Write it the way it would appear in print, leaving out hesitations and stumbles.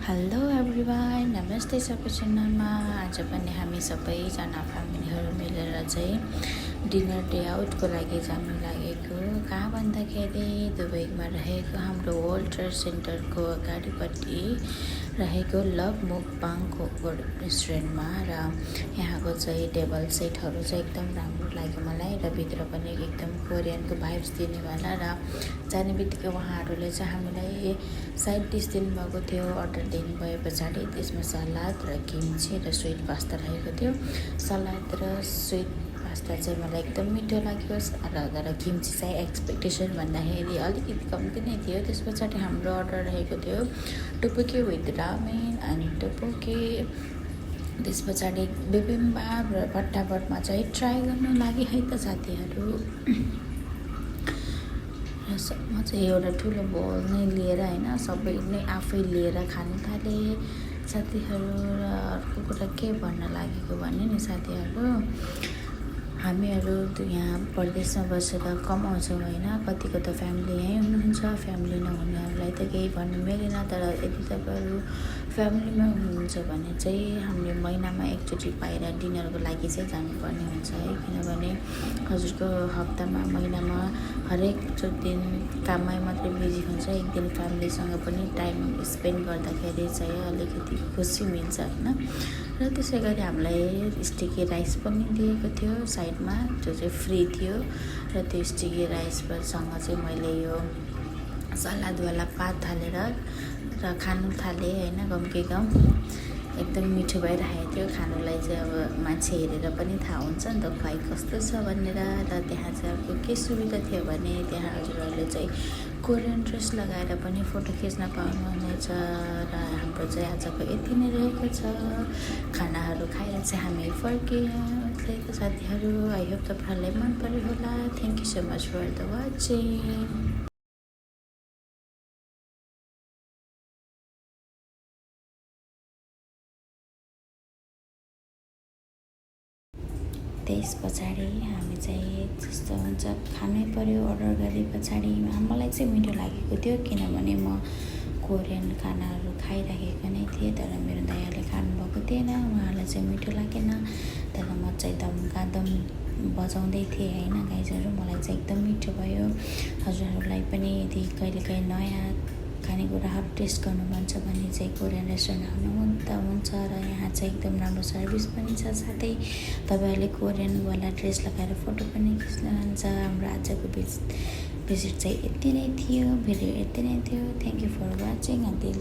Hello everyone, नमस्ते सबैजनामा। आज पनि हामी सबैजना फ्यामिलीहरू मिलेर चाहिँ डिनर डे आउटको लागि जानु लागेको। कहाँ भन्दाखेरि दुबईमा रहेको हाम्रो वर्ल्ड ट्रेड सेन्टरको अगाडिपट्टि रहेको लभ मुकबाङको रेस्टुरेन्टमा। र यहाँको चाहिँ टेबल सेटहरू चाहिँ एकदम राम्रो लाग्यो मलाई, र भित्र पनि एकदम कोरियनको भाइब्स दिनेवाला। र जाने बित्तिकै उहाँहरूले चाहिँ हामीलाई साइड डिस दिनुभएको थियो। अर्डर दिनु भए पछाडि त्यसमा सलाद र किम्ची र स्विट पास्ता रहेको थियो। सलाद र स्विट पास्ता चाहिँ मलाई एकदम मिठो लाग्यो, र किम्ची चाहिँ एक्सपेक्टेसन भन्दाखेरि अलिकति कम्ती नै थियो। त्यस पछाडि हाम्रो अर्डर रहेको थियो टुपुके विथ रामेन अनि टुपुके। त्यस पछाडि बिबिम्बाप र फटाफटमा चाहिँ ट्राई गर्नु लागि है त साथीहरू। म चाहिँ एउटा ठुलो बोल नै लिएर होइन, सबै नै आफै लिएर खानु थालेँ साथीहरू। र अर्को कुरा के भन्न लागेको भने नि साथीहरू, हामीहरू यहाँ परदेशमा बसेर कमाउँछौँ होइन। कतिको त फ्यामिली यहीँ हुनुहुन्छ, फ्यामिली नहुनेहरूलाई त केही भन्नु मिलेन। तर यदि तपाईँहरू फ्यामिलीमा हुनुहुन्छ भने चाहिँ हामीले महिनामा एकचोटि बाहिर डिनरको लागि चाहिँ जानुपर्ने हुन्छ है। किनभने हजुरको हप्तामा महिनामा हरेक दिन काममै मात्रै बिजी हुन्छ। एक दिन फ्यामिलीसँग पनि टाइम स्पेन्ड गर्दाखेरि चाहिँ अलिकति खुसी मिल्छ होइन। र त्यसै गरी हामीलाई स्टिकी राइस पनि दिएको थियो साइडमा, जो चाहिँ फ्री थियो। र त्यो स्टिकी राइससँग चाहिँ मैले यो सलादवाला पात हालेर र खानु थालेँ होइन। कम एकदम मिठो भइरहेको थियो। खानुलाई चाहिँ अब मान्छे हेरेर पनि थाहा हुन्छ नि त खुवाइ कस्तो छ भनेर। र त्यहाँ चाहिँ अब के सुविधा थियो भने त्यहाँ हजुरहरूले चाहिँ कोरियन ड्रेस लगाएर पनि फोटो खिच्न पाउनुहुनेछ। र हाम्रो चाहिँ आजको यति नै रहेको छ। खानाहरू खाएर चाहिँ हामी फर्किएको साथीहरू। आई होप तपाईँहरूलाई मन पऱ्यो होला। Thank you so much for the watching. त्यस पछाडि हामी चाहिँ जस्तो हुन्छ खानै पऱ्यो। अर्डर गरे पछाडि मलाई चाहिँ मिठो लागेको थियो, किनभने म कोरियन खानाहरू खाइराखेको नै थिएँ। तर मेरो दायाले खानुभएको थिएन, उहाँलाई चाहिँ मिठो लागेन। तर म चाहिँ दम बजाउँदै थिएँ होइन गाइजहरू। मलाई चाहिँ एकदम मिठो भयो। हजुरहरूलाई पनि यदि कहिलेकाहीँ नयाँ खानेकुराहरू टेस्ट गर्नु मन छ भने चाहिँ कोरियन रेस्टुरेन्ट हुन्छ। र यहाँ चाहिँ एकदम राम्रो सर्भिस पनि छ। साथै तपाईँहरूले कोरियनवाला ड्रेस लगाएर फोटो पनि खिच्नुहुन्छ। हाम्रो आजको भिजिट चाहिँ यति नै थियो, भिडियो यति नै थियो। Thank you for watching until